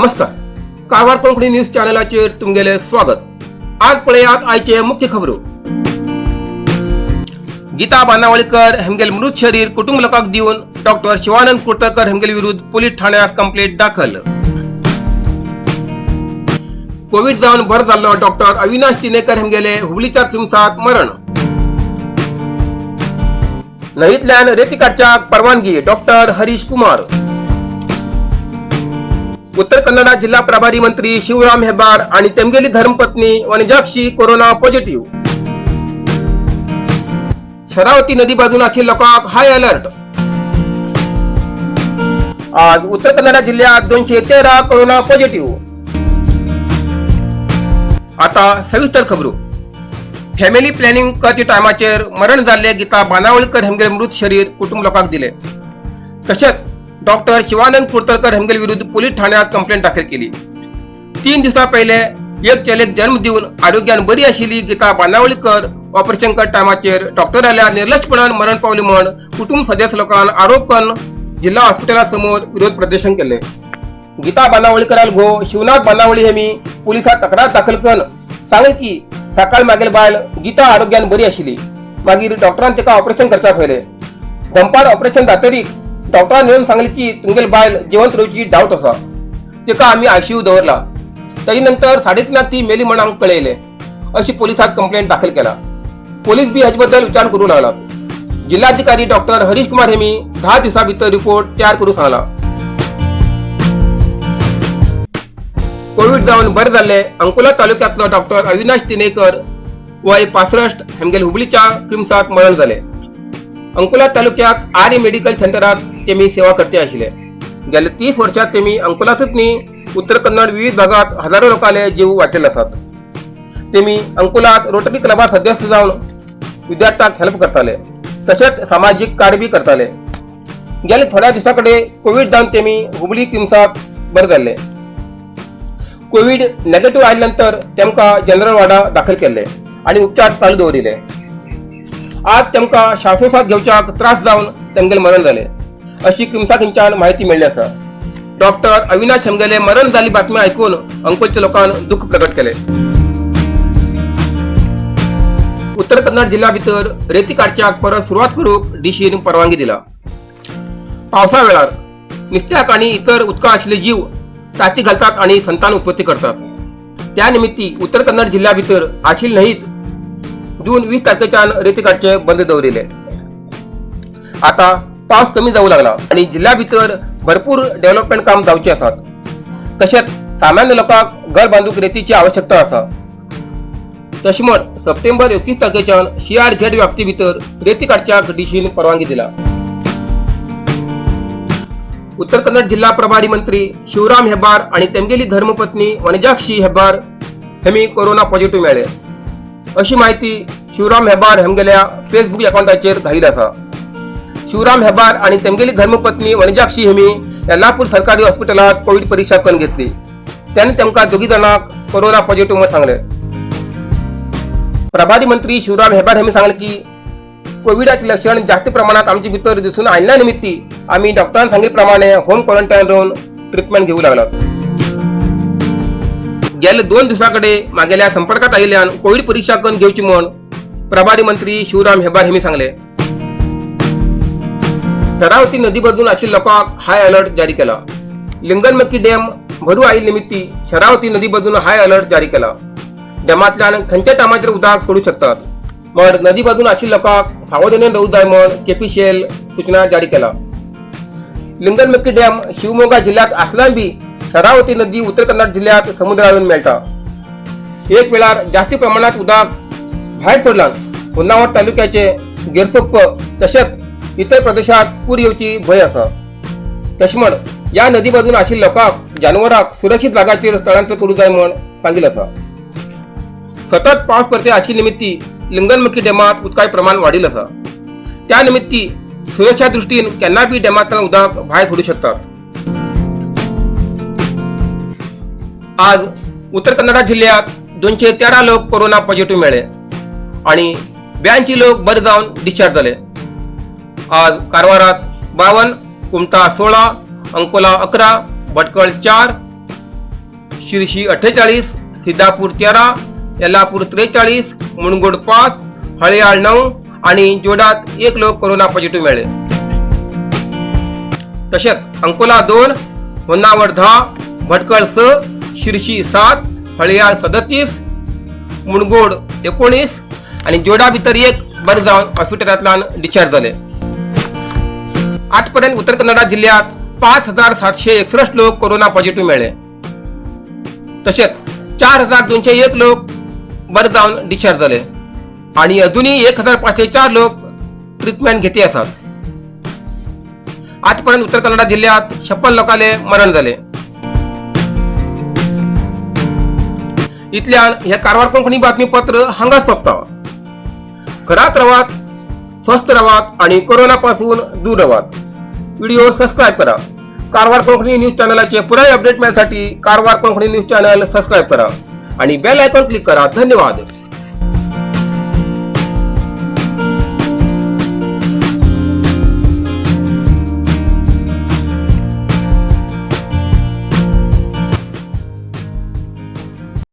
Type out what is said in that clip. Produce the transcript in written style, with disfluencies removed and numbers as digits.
नमस्कार, कारवार कोंकणी न्यूज चॅनलाचेर तुमगेले स्वागत. आज पळयात आयचे मुख्य खबरो. गीता बांदावळीकर हेमगेल मृत शरीर कुटुंब लोकांक दिवन डॉक्टर शिवानंद कुर्तकर हेमगेल विरुद्ध पोलीस ठाण्यात कंप्लेंट दाखल. कोविड जावन बरो जाल्लो डॉक्टर अविनाश तिनेकर हेमगेले हुबलीच्या क्रिम्सात मरण. न्हंयतल्यान रेती काडच्याक परवानगी, डॉक्टर हरीश कुमार. उत्तर कन्नडा जिल्हा प्रभारी मंत्री शिवराम हेब्बार आणि तेमगेली धर्मपत्नी वनजाक्षी कोरोना पॉझिटिव्ह. शरावती नदी बाजून आशिल्ल्या लोकांक हाय अलर्ट. आज उत्तर कन्नडा जिल्ह्यात 213 कोरोना पॉझिटिव्ह. आता सविस्तर खबरो. फॅमिली प्लॅनिंग करच्या टायमाचेर मरण जाल्ले गीता बांदावळकर हेमगेल मृत शरीर कुटुंब लोकांक दिले. तशेंच डॉक्टर शिवानंद कुर्तकर हेमगेल विरुद्ध पोलीस ठाण्यात कंप्लेंट दाखल केली. 3 दिवसां पयले एक चलेक जन्म दिवन आरोग्यान बरी आशिल्ली गीता बांदावळीकर ऑपरेशन कर टायमाचेर डॉक्टराल्या निर्लक्षपणान मरण पावली म्हण कुटुंब सदस्य लोकांन आरोप करून जिल्हा हॉस्पिटला समोर विरोध प्रदर्शन केले. गीता बांदावळीकराल घो शिवनाथ बांदावळी हेमी पोलिसात तक्रार दाखल करून सांगले की सकाळ मागेल बायल गीता आरोग्यान बरी आशिल्ली. मागीर डॉक्टरान तिका ऑपरेशन करपाक व्हेले. दनपार ऑपरेशन जातरीक डॉक्टरान येवन सांगले की तुमगेल बायल जिवंत रावची डावट आसा, तिका आमी आयसीयू दवरला. ताजे नंतर 3:30क ती मेली म्हण आमकां कळयले, अशी पोलिसात कंप्लेंट दाखल केला. पोलीस बी हाचे बद्दल विचार करूं लागला. जिल्हाधिकारी डॉक्टर हरीश कुमार हेमी 10 दिवसां भितर रिपोर्ट तयार करूं सांगला. कोविड जावन बरे जाल्ले अंकोला तालुक्यांतलो डॉक्टर अविनाश तिनेकर, वय 65, हेमगेल हुबळीच्या क्रिम्सात मरण जाले. अंकोला तालुक्यात आर्य मेडिकल सेंटरात तेमी सेवा करते आशिल्ले. गेल्या 30 वर्षात तेमी अंकोलातच न्ही, उत्तर कन्नड विविध भागात हजारो लोकांले जीव वाचयले आसात. तेमी अंकोलात रोटरी क्लबात सदस्य जावन विद्यार्थ्यांक हेल्प करताले, तशेंच सामाजीक कार्य बी करताले. गेल्या थोड्या दिसां कडेन कोविड जावन तेमी हुबळी क्रिम्सात बरे जाल्ले. कोविड नेगेटिव्ह आयल्या नंतर तेमकां जनरल वॉर्डा दाखल केल्ले आनी उपचार चालू दवरिल्ले. आज तेमकां श्वासोश्वास घेवच्याक त्रास जावन तेमगेले मरण जाले, अशी क्रिम्सा खंयच्यान माहिती मेळ्ळी आसा. डॉक्टर अविनाश हेमगेले मरण जाल्ली बातमी आयकून अंकोलच्या लोकांन दुःख प्रकट केले. उत्तर कन्नड जिल्ह्या भितर रेती काडच्याक परत सुरवात करूंक डीसीन परवानगी दिला. पावसा वेळार नुस्त्याक आनी इतर उदका आशिल्ले जीव ताती घालतात आणि संतान उत्पत्ती करतात. त्या निमित्ती उत्तर कन्नड जिल्ह्या भितर आशिल न्हंयत जून 20 तारखेच्यान रेती काडचे बंद दवरिले. आता पावस कमी जावू लागला आणि जिल्ह्या भितर भरपूर डेव्हलपमेंट काम जावचे आसात. तशेंच सामान्य लोकांक घर बांदूक रेतीची आवश्यकता आसा. तशें म्हण सप्टेंबर 31 तारखेच्यान सीआरझेड व्याप्ती भितर रेती काडच्याक डीसीन परवानगी दिला. उत्तर कन्नड जिल्हा प्रभारी मंत्री शिवराम हेब्बार आणि तेमगेली धर्मपत्नी Vanajakshi Hebbar Hemy corona positive मेळ्ळे, अशी माहिती शिवराम हेब्बार हेमगेल्या फेसबुक अकाउंटाचेर घायिल्ली आसा. शिवराम हेब्बार आणि तेमगेली धर्मपत्नी वनजाक्षी हेमी येल्लापूर सरकारी हॉस्पिटलात कोविड परीक्षा करून घेतली. त्याने तेमकां दोगी जाणांक कोरोना पॉझिटिव्ह म्हण सांगले. प्रभारी मंत्री शिवराम हेब्बार हेमी सांगले की कोविडाचे लक्षण जास्त प्रमाणात आमचे भितर दिसून आयिल्ल्या निमित्ती आमी डॉक्टरान सांगितले प्रमाणे होम क्वारंटायन रावन ट्रिटमेंट घेऊ लागलात. गेल्या 2 दिवसां कडेन मागेल्या संपर्कात आयिल्ल्यान कोविड परीक्षा करून घेवची म्हण प्रभारी मंत्री शिवराम हेब्बार हेमी सांगले. शरावती नदी बाजून आशिल्ल्या लोकांक हाय अलर्ट जारी केला. लिंगनमक्की डॅम भरू आयिल्ले निमित्ती शरावती नदी बाजून हाय अलर्ट जारी केला. डॅमांतल्यान खंयच्या टायमाचेर उदक सोडू शकतात म्हण नदी बाजून आशिल्ल्या लोकांक सावधानेन रावूंक जाय म्हण केपीसीएल सूचना जारी केला. लिंगनमक्की डॅम शिवमोगा जिल्ह्यात आसल्यान बी शरावती नदी उत्तर कन्नड जिल्ह्यात समुद्रा येवन मेळटा. एक वेळार जास्ती प्रमाणात उदक भायर सोडल्यान होन्नावर तालुक्याचे गेरसोप्प तशेंच इतर प्रदेशात पूर येवची भंय आसा. तशें म्हण ह्या नदी बाजून आशिल्ल्या लोकांक, जानवरांक सुरक्षीत जाग्याचेर स्थलांतर करूंक जाय म्हण सांगिल्लें आसा. सतत पावस पडते आशिल्ले निमित्ती लिंगनमक्की डॅमात उदकाचें प्रमाण वाडिल्लें आसा. त्या निमित्ती सुरक्षा दृष्टीन केन्ना बी डॅमांतल्यान उदक भायर सोडू शकतात. आज उत्तर कन्नडा जिल्ह्यात 213 लोक कोरोना पॉझिटिव्ह मेळ्ळे आणि 82 लोक बरे जावन डिस्चार्ज जाले. आज कारवारात 52, कुमठा 16, अंकोला 11, भटकळ 4, शिरशी 48, सिद्धापूर 13, येल्लापूर 43, मुणगोड 5, हळयाळ 9 आणि जोडात 1 लोक कोरोना पॉझिटिव्ह मेळ्ळे. तसेच अंकोला 2, होन्नावर 10, भटकळ 6, शिरशी 7, हळयाळ 37, मुणगोड 19 आणि जोडा भितर 1 बरे जावन हॉस्पिटलांतल्यान डिस्चार्ज जाले. आजपर्यंत उत्तर कन्नडा जिल्ह्यात 5761 लोक कोरोना पॉझिटिव्ह मेळ्ळे. तसेच 4201 लोक बरे जावन डिस्चार्ज जाले आणि अजूनही 1504 लोक ट्रीटमेंट घेते आसात. आजपर्यंत उत्तर कन्नडा जिल्ह्यात 56 लोकांले मरण झाले. इतल्यान हे कारवार कोंकणी बातमीपत्र हांगाच सोंपता. घरात रावात, स्वस्थ रावात आणि कोरोना पासून दूर रावात. व्हिडिओ सबस्क्राईब करा. कारवार कोंकणी न्यूज चॅनलाचे पुराय अपडेट मिळण्यासाठी Karwar Konkani news channel subscribe करा आणि बेल आयकॉन क्लिक करा. धन्यवाद.